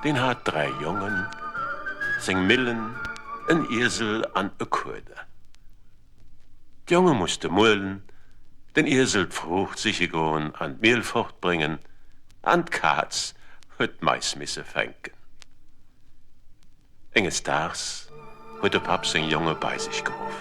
Deen hat 3 Jongen, seng Millen, en Iesel an e Kueder. D'Jonge musste muelen, den Iesel d'Fruucht siche goen an d'Miel fortbréngen an d'Kaz huet d'Mais misse fänken. Enges Daags huet de Papp seng Jonge bei sech geruff.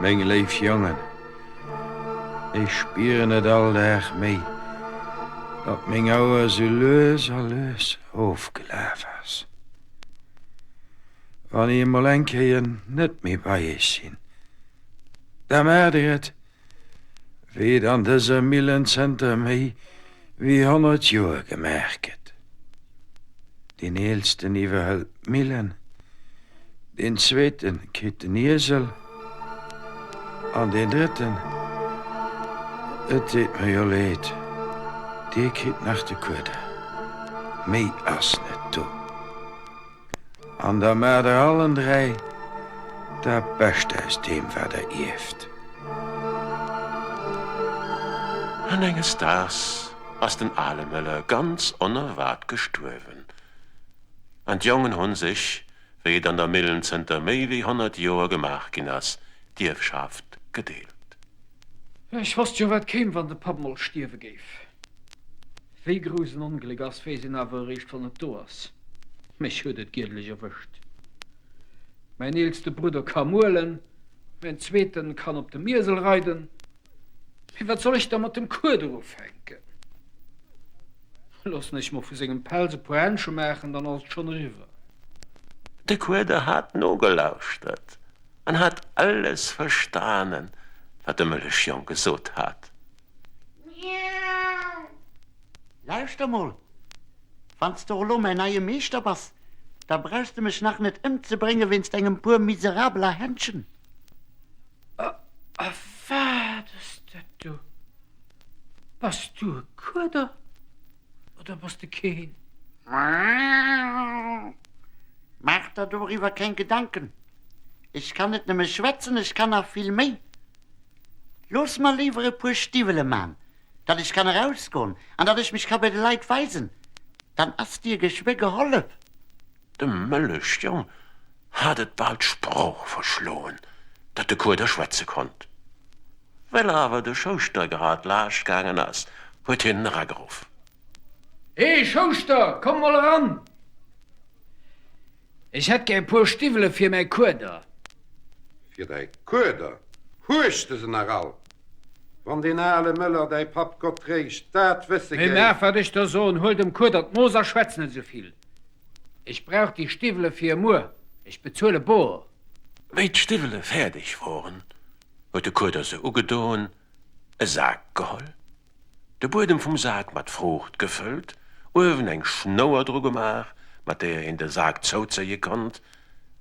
Meng léif Jongen, ech spieren et all Dag méi, datt meng Auer sou lues a lues ofgelaf ass. Wann ech emol eng Kéier net méi bei iech sinn, da maacht dir et, wéi et an dëser Millen zënter méi wéi 100 Joer gemaach gëtt. Deen Eelsten iwwerhëlt d'Millen, deen Zweeten kritt den Iesel an deen Drëtten, et deet mer jo leed, dee kritt nach de Kueder. Méi ass net do. An da maacht der allen 3 dat Bescht aus deem, wat der ierft. An enges Daags ass den ale Mëller ganz onerwaart gestuerwen, an d'Jongen hunn sech, wéi et an der Millen zënter méi wéi 100 Joer gemaach ginn ass, d'Ierfschaft gedeelt. Ech wosst jo, wat kéim, wann de Papp mol stierwe géif. Wéi grouss en Ongléck ass, weess een awer eréischt, wann et do ass. Mech huet et giedlech erwëscht. Mäin eelste Brudder ka muelen, mäin zweeten kann op dem Iesel reiden, mee wat soll ech da mat dem Kueder ufänken? Loossen ech mer vu sengem Pelz e puer Händsche maachen, dann ass et schonn eriwwer. De Kueder hat nogelauschtert an hat alles verstanen, wat de Mëllechjong gesot hat. Miau! Lauschter mol, wann s de och elo mäin neie Meeschter bass, da brauchs de mech nach net ëmzebrénge wéinst engem puer miserabeler Händschen. A wat ass dat do? Bass du e Kueder oder bass de keen? Miau! Maach der doriwwer keng Gedanken. Ech kann net nëmme schwätzen, ech kann nach vill méi. Looss mer léiwer e puer Stiwwele man, datt ech kann erausgoen an datt ech mech ka bei de Leit weisen, dann ass dir geschwë gehollef. Dem Mëllechjong hat et bal d'Sprooch verschloen, datt de Kueder schwätze konnt. Well awer de Schouschter grad laascht gaangen ass, huet hien en erageruff. He, Schouschter, komm mol eran! Ech hätt gär e puer Stiwwele fir mäi Kueder. Fir däi Kueder? Hues de se nach all? Wann deen ale Mëller, däi Papp, Gott tréischt, dat wësse Mee géif! maach, wat ech der soen, huel dem Kueder d'Mooss a schwätz net esou vill. Ech brauch déi Stiwwele fir muer, ech bezuele boer. Wéi d'Stiwwele fäerdeg woren, huet de Kueder se ugedoen, e Sak geholl, De Buedem vum Sak mat Fruucht gefëllt, uewen eng Schnouer dru gemaach, mat deeër een de Sak zouzéie konnt.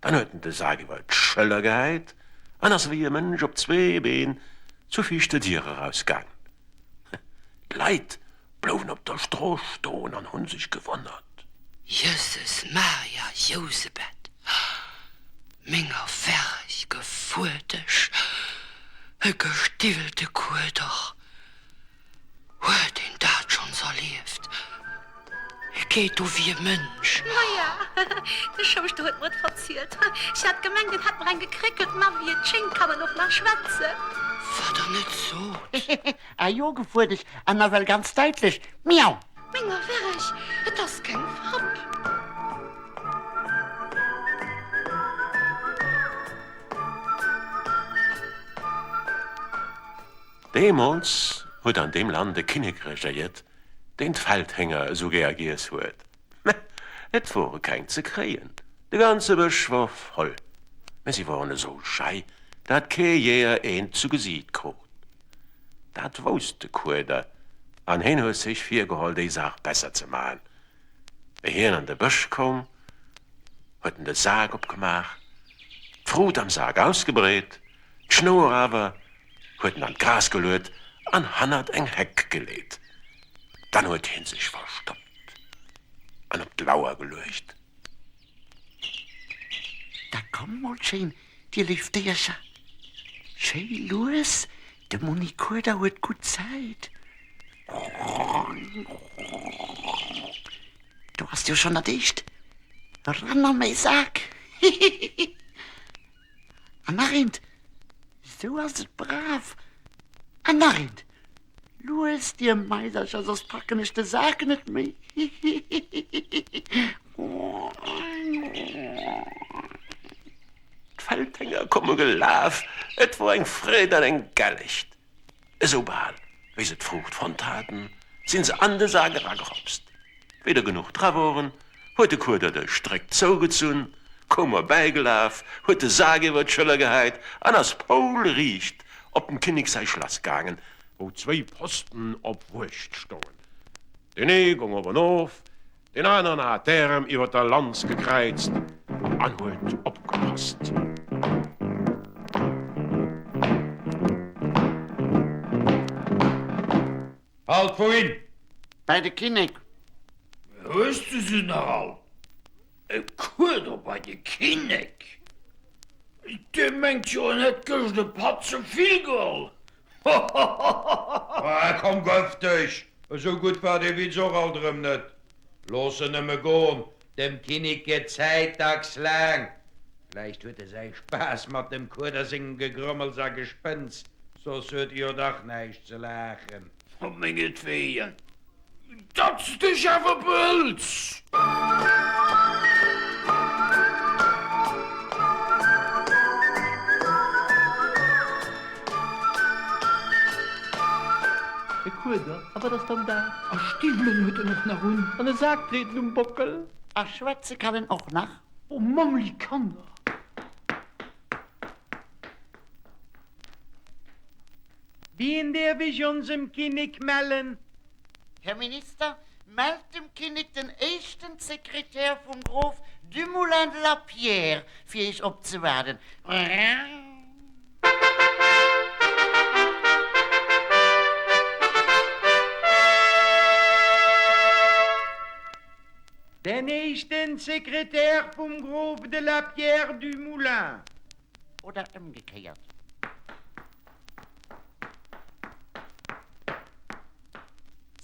Dann huet en de Sak iwwer d'Schëller gehäit an ass wéi e Mënsch op zwee Been zur viischter Dier eraus gaang. D'Leit blouwen op der Strooss stoen an hunn sech gewonnert. Jösses Maria Jousebett, menger Ferg gefuerdeg, e gestiwwelte Kueder! Huet een dat schonns erlieft? E geet do wéi e Mënsch. Maja, de Schouschter huet mer et verzielt. Ech hat gemengt, en hätt mer eng gekréckelt, ma wéi et schéngt, kann en och nach schwätzen. Wat der net sot. Ah jo, gefuerdeg, an nawell ganz däitlech. Miau! Menger Werg, et ass keng Fapp. Deemools huet an deem Land e Kinnek regéiert, deen d'Feldhénger esou gär giess huet. Mä et wore keng ze kréien, de ganze Bësch wor voll, mä si woren esou schei, dat kee Jeeër eent zu Gesiit krut. Dat wousst de Kueder, an heen huet sech virgeholl, déi Saach besser ze man. Wéi hien an de Bësch koum, huet en de Sak opgemaach, d'Fruut am Sak ausgebreet, d'Schnouer awer huet en an d'Gras geluet an hannert eng Heck geleet. Dann huet hien sech verstoppt an op d'Lauer geluecht. Da komm mol schéin, dir léif Déiercher, schéi lues, de Monni Kueder huet gutt Zäit. Do ass jo schonn dat éischt. Eran a mäi Sak! Hihihihi! An nach eent! Esou ass et brav! An nach eent! Lues, dir Maisercher, soss packen ech de Sak net méi! Hihihihi! D'Feldhénger komme gelaf, et wor eng Freed an eng Gellecht. Esoubal wéi se d'Fruucht fonnt haten, sinn se an de Sak eragehopst. Wéi der genuch dra woren, huet de Kueder de Stréck zougezunn, koum erbäigelaf, huet de Sak iwwer d'Schëller gehäit an ass poulriicht op dem Kinnek säi Schlass gaangen, wou zwéi Posten op Wuecht stoungen. Deen ee gong op an of, Deen aneren hat d'Ärem iwwer der Lanz gekräizt an huet opgepasst. Halt, wouhin? Bei de Kinnek. Hues du se nach all? E Kueder bei de Kinnek? Dee mengt jo, en hätt gëscht e Patt ze vill geholl. Hohohoho! Komm, gëff dech! Esou gutt war dee Witz och alt erëm net. Looss en nëmme goen, dem Kinnek gëtt d'Zäit dacks laang. Vläicht huet e säi Spaass mat dem Kueder sengem Gegrëmmels a Gespënns, soss huet e jo dach näischt ze laachen. Op mengetwegen, datt s dech awer behëls! E Kueder, a wat ass dann dat? A Stiwwelen huet en och nach un. An e Sak dréit en um Bockel. A schwätze kann en och nach. O Mammeli Kanner! Wien däerf ech onsem Kinnek mellen? Här Minister, mellt dem Kinnek den éischten Sekretär vum Grof Dumoulin de la Pierre fir Iech opzewaarden. Den éischten Sekretär vum Grof de la Pierre du Moulin. Oder ëmgekéiert.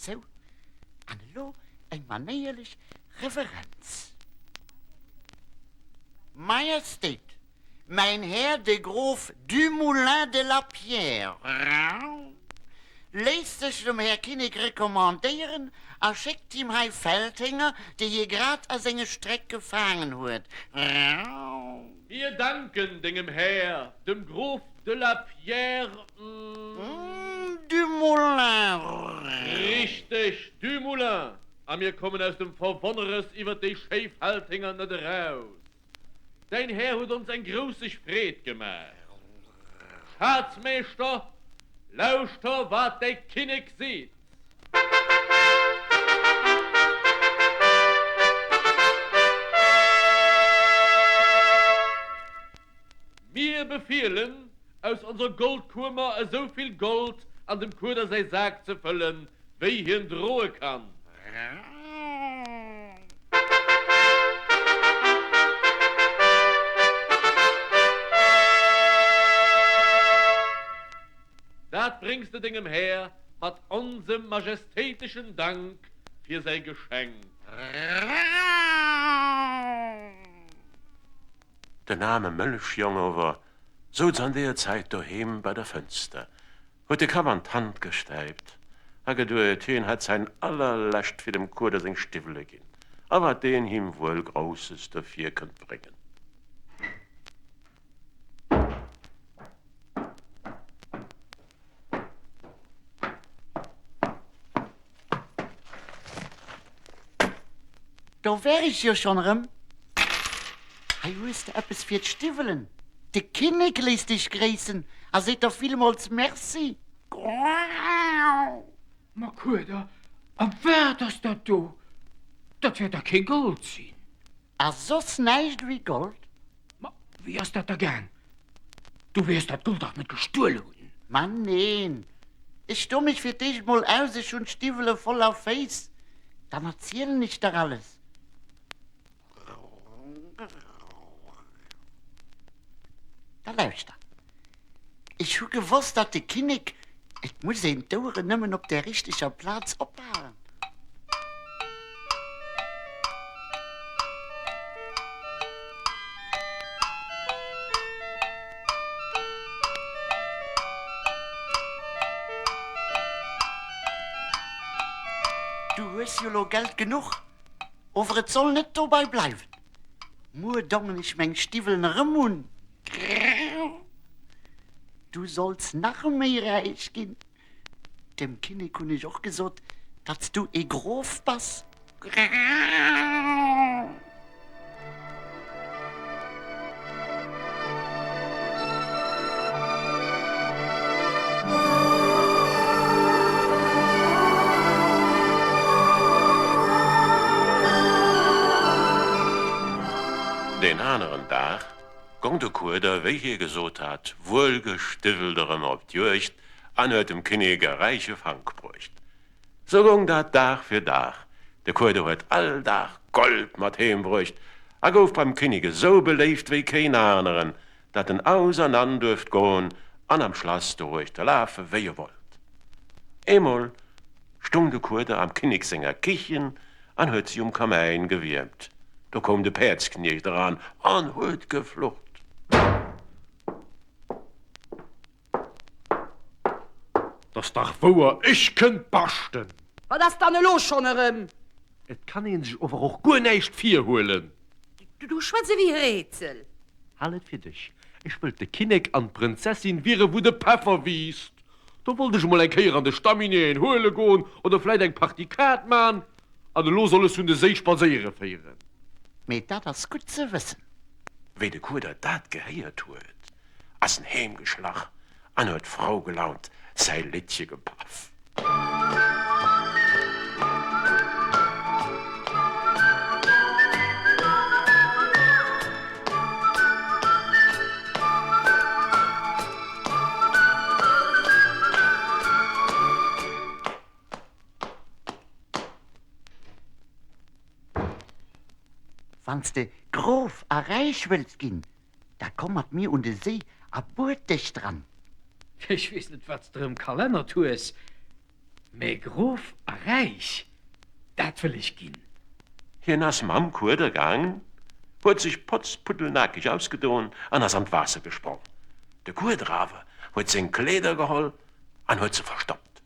Sou, an elo eng manéierlech Reverenz. Majestét, mäin Här de Grof Dumoulin de la Pierre léisst sech dem Här Kinnek recommandéieren a schéckt him hei Feldhénger, déi hie grad a senge Stréck gefaangen huet. Mir danken dengem Här, dem Grof de la Pierre. Dumoulin. Richteg, Dumoulin, a mir kommen aus dem Verwonneres iwwert déi schéi Feldhénger net eraus. Däin Här huet ons eng grousseg Freed gemaach. Schazmeeschter, lauschter wat däi Kinnek seet. Mir befielen, aus onser Goldkuemmer esou vill Gold an dem Kueder säi Sak ze fëllen, wéi hien droe kann. Dat bréngs de dengem Här mat onsem majestéiteschen Dank fir säi Geschenk. Den aarme Mëllechjong ower souz an deeër Zäit doheem bei der Fënster, huet de Kapp an d'Hand gestäipt a geduet, hien hätt säin allerlescht fir dem Kueder seng Stiwwele ginn, a wat deen him wuel Grousses dofir kënnt bréngen. Do wär ech jo schonn erëm. Hei hues de eppes fir d'Stiwwelen. De Kinnek léisst dech gréissen a seet der villmools Merci. Ma Kueder, a wat ass dat do? Dat wäert dach kee Gold sinn? A soss näischt ewéi Gold? Ma wéi ass dat da gaang? Du wäers dat Gold dach net gestuel hunn? Ma neen, ech do mech fir d'éischt mol aus, ech hunn d'Stiwwele voller Féiss, dann erzielen ech der alles. Da lauschter, ech hu gewosst, datt de Kinnek, et muss een d'Oueren nëmmen op där richteger Plaz ophalen. hues jo lo Geld genuch, ower et soll net dobei bleiwen. Muer dongen ech meng Stiwwelen erëm un. Du solls nach méi räich ginn. Dem Kinnek hunn ech och gesot, datt s du ee Grof bass. Deen aneren Dag gong de Kueder, wéi hie gesot hat, wuelgestiwwelt erëm op d'Juegd an huet dem Kinnek e räiche Fank bruecht. Sou gong dat Dag fir Dag. De Kueder huet all Dag Gold mat heem bruecht a gouf beim Kinnek esou beléift wéi keen aneren, datt en aus an an duerft goen an am Schlass doruechter lafe wéi e wollt. Eemol stung de Kueder am Kinnek senger Kichen an huet si um Kamäin gewiermt. Do koum de Päerdskniecht eran an huet geflucht. 't ass dach wouer, ech kënnt baschten! Wat ass dann elo schonn erëm? Et kann een sech ower och guer näischt virhuelen. Du schwätz ewéi e Rätsel. Hal et fir dech, ech wëllt de Kinnek an d'Prënzessin wiere wou de Peffer wiisst. Do wollt ech emol eng Kéier an de Stamminee een huele goen oder vläit eng Partie Kaart man, an elo soll ech s'un de Séi spadséiere féieren. Mee dat ass gutt ze wëssen. Wéi de Kueder dat gehéiert huet, ass en heem geschlach an huet frou gelaunt säi Liddche gepaff. Wann s de Grof a räich wëlls ginn, Da komm mat mir un de Séi a bued dech dran. Ech weess net, wat s de erëm kalennert hues, mä Grof a räich, dat wëll ech ginn. Hien ass mam Kueder gaangen, huet sech potzpuddelnakeg ausgedoen an ass an d'Waasser gesprong. De Kueder awer huet seng Kleeder geholl an huet se verstoppt.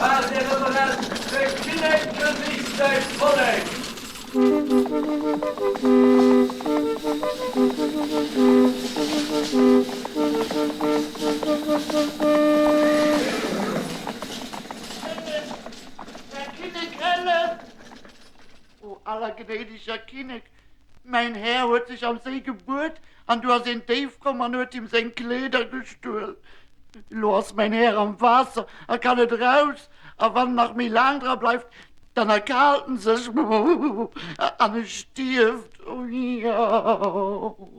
Haalt Är Reverenz, de Kinnek genéisst säi Vollek! Här Kinnek, hëllef! O allergnädiger Kinnek, mäin Här huet sech am Séi gebuet, an du ass een Déif komm an huet him seng Kleeder gestuel. Elo ass mäin Här am Waasser a kann net eraus, a wann en nach méi laang dra bleift, dann erkaalt en sech an e stierft.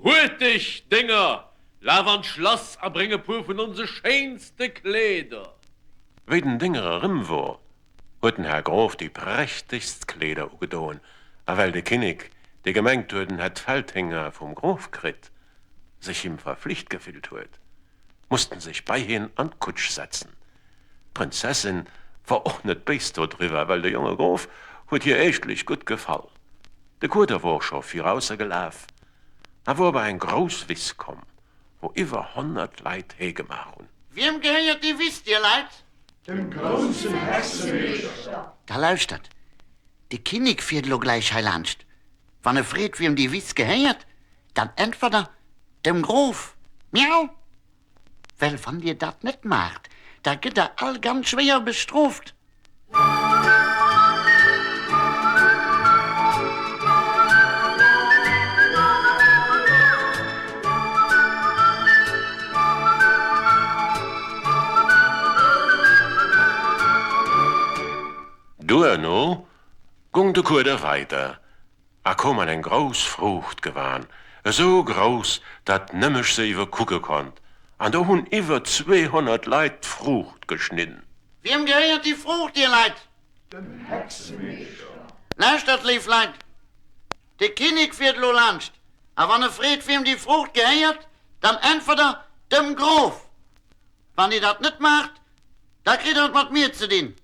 Huerteg, Dénger, laf an d'Schlass a bréng e puer vun onse schéinste Kleeder! Wéi den Dénger erëm wor, huet den Här Grof déi prächtegst Kleeder ugedoen, a well de Kinnek, dee gemengt huet, en hätt d'Feldhénger vum Grof kritt, sech him verflicht gefillt huet, musst en sech bei hien an d'Kutsch setzen. D'Prinzessin wor och net béis dodriwwer, well de jonge Grof huet hir eeschtlech gutt gefall. De Kueder wor scho virausser gelaf a wor bei eng grouss Wiss komm, wou iwwer 100 Leit Hee gemaach hunn. Wiem gehéiert déi Wiss, dir Leit? Dem groussen Hexemeeschter. Da lauschtert, de Kinnek fiert elo gläich hei laanscht. Wann e freet, wiem déi Wiss gehéiert, dann äntwert der, Dem Grof. Miau! Well wann dir dat net maacht, da gëtt der all ganz schwéier bestrooft. Duerno gung de Kueder weider a koum an eng grouss Fruuchtgewan, esou grouss, datt nëmmech se iwwerkucke konnt, an do hunn iwwer 200 Leit d'Fruucht geschnidden. Wiem gehéiert déi Fruucht, dir Leit? Dem Hexemeeschter. Lauschtert, léif Leit, de Kinnek fiert elo laanscht, a wann e freet, wiem déi Fruucht gehéiert, dann äntwert der, Dem Grof. Wann dir dat net maacht, da kritt der et mat mir ze dinn.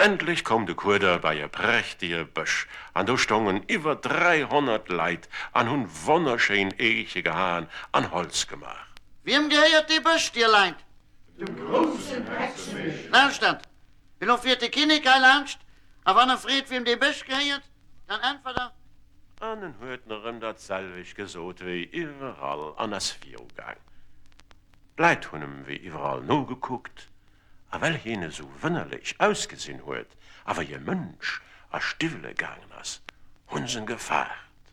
Endlech koum de Kueder bei e prächtige Bësch, an do stongen iwwer 300 Leit an hunn wonnerschéin Eeche gehaen an Holz gemaach. Wiem gehéiert dee Bësch, dir Leit? Dem groussen Hexemeeschter. Lauschtert, elo fiert de Kinnek hei laanscht, a wann e freet, wiem dee Bësch gehéiert, dann äntwert der. An en huet erëm dat selwecht gesot wéi iwwerall an ass virugaang. D'Leit hunn em wéi iwwerall nogekuckt, a well hien esou wënnerlech ausgesinn huet a wéi e Mënsch a Stiwwele gaangen ass, hunn s'en gefaart.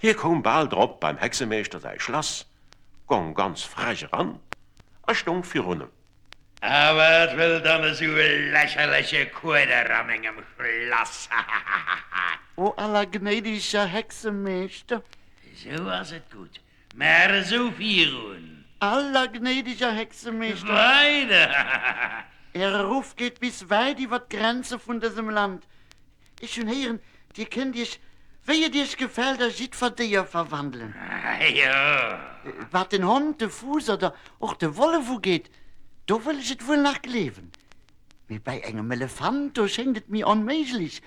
Hie koum bal drop beim Hexemeeschter säi Schlass, gong ganz frech eran a stong virun em. A wat wëll dann esou e lächerleche Kueder a mengem Schlass? Hahahaha! O allergnädiger Hexemeeschter! Esou ass et gutt, Mar esou virun! Allergnädiger Hexemeeschter! Weider! Hahahaha! Äre Ruff geet bis wäit iwwer d'Grenze vun dësem Land. Ech hunn héieren, Dir kënnt Iech, wéi et Iech gefält, a jiddwer Déier verwandelen. Jo. Wat den Hond, de Fuuss oder och de Wollef ugeet, do wëll ech et wuel nach gleewen. Mee bäi engem Elefant, do schéngt et mir onméiglech.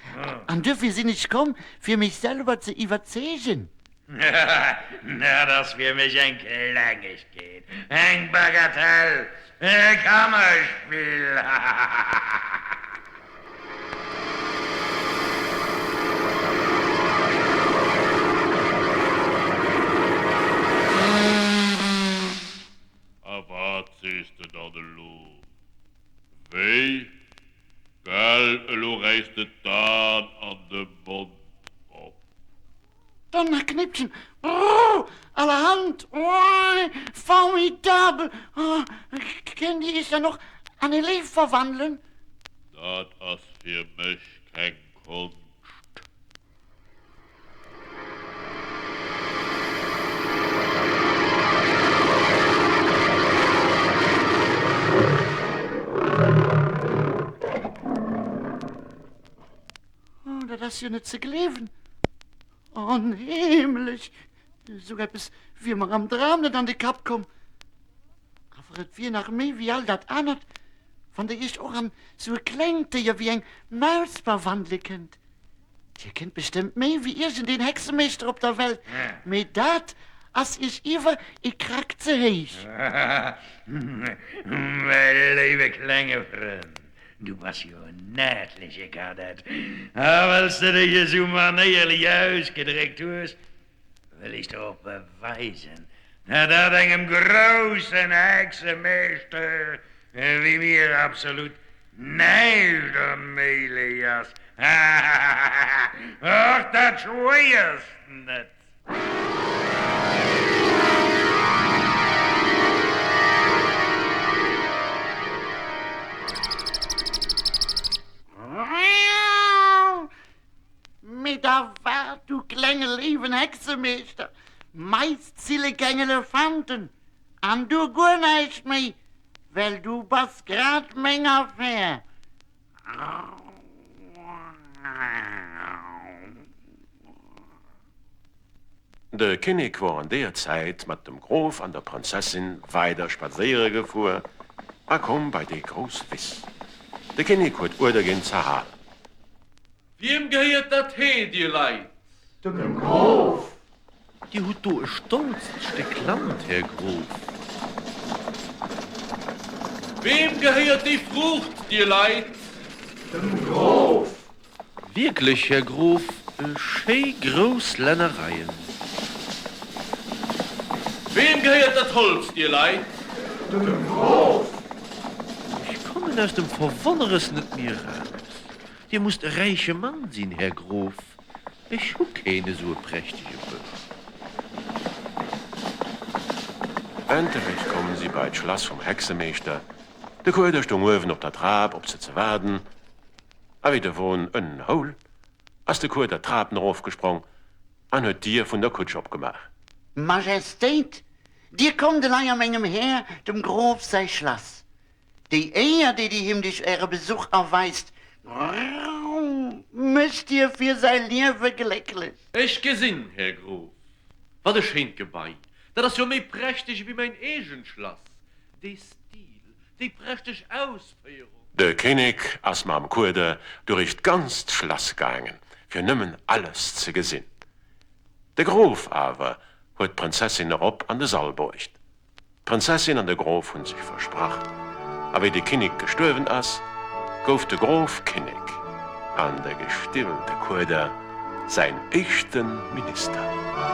An duerfir sinn ech komm, fir mech selwer ze iwwerzeegen. Dat ass fir mech eng Klengegkeet, eng Bagatell, e Kannerspill. A wat sees de dann elo? Wéi? Gell, elo räiss de d'Aen an de Mond op. Donnerknippchen, Brrr, allerhand, Oei, formidabel, Oh, kennt Dir Iech dann och an e Léiw verwandelen? Dat ass fir mech keng Konscht. Oh, dat ass jo net ze gleewen! Onheemlech! Esou eppes wier mer am Dram net an de Kapp komm. Awer et wier nach méi wéi all dat anert, wann Der Iech och an esou e klengt Déier wéi eng Maus verwandele kënnt. Dir kënnt bestëmmt méi wéi iergendeen Hexemeeschter op der Welt, mee dat ass Iech iewer e Krack ze héich. Mäi léiwe klenge Frënd, Du bass jo en närdleche Kadett, a well s de dech esou manéierlech ausgedréckt hues, wëll ech der och beweisen, dat dat engem groussen Hexemeeschter wéi mir absolut näischt onméiglech ass. Hahahaha! Och dat Schwéierst net! Mee da waart, du klenge léiwen Hexemeeschter, Mais zille keng Elefanten an du guer näischt méi, well du bass grad meng Affär. De Kinnek wor an deeër Zäit mat dem Grof an der Prinzessin weider spadséiere gefuer a koum bei déi grouss Wiss. De Kinnek huet Uerder ginn ze halen. Wiem gehéiert dat Hee, dir Leit? Dem Grof! Dir hutt do e stolzt Stéck Land, Här Grof. Weem gehéiert déi Fruucht, dir Leit? Dem Grof! Wierklech, Här Grof, schéi grouss Lännereien. Weem gehéiert dat Holz, dir Leit? Dem Grof! Ech kommen aus dem Verwonneres net méi eraus. Dir musst e räiche Mann sinn, Här Grof. Ech hu keen esou e prächtege Bësch. Endlech kommen si bei d'Schlass vum Hexemeeschter. De Kueder stoung uewen op der Trap op se ze waarden, a wéi de Won ënnen houl, ass de Kueder d'Trapen erofgesprong an huet d'Dier vun der Kutsch opgemaach. Majestéit, Dir kommt elei a mengem Här, dem Grof säi Schlass. Déi Éier, déi Dir him duerch Äre Besuch erweist, mécht hie fir säi Liewe glécklech. Ech gesinn, Här Grof, wat e schéint Gebai! Dat ass jo méi prächteg ewéi mäin eegent Schlass. Dee Stil, déi prächteg Ausféierung! De Kinnek ass mam Kueder durich d'ganzt Schlass gaangen, fir nëmmen alles ze gesinn. De Grof awer huet d'Prinzessin erop an de Sall bruecht. D'Prinzessin an de Grof hunn sech versprach, a wéi de Kinnek gestuerwen ass, gouf de Grof Kinnek an de gestiwwelte Kueder säin éischte Minister.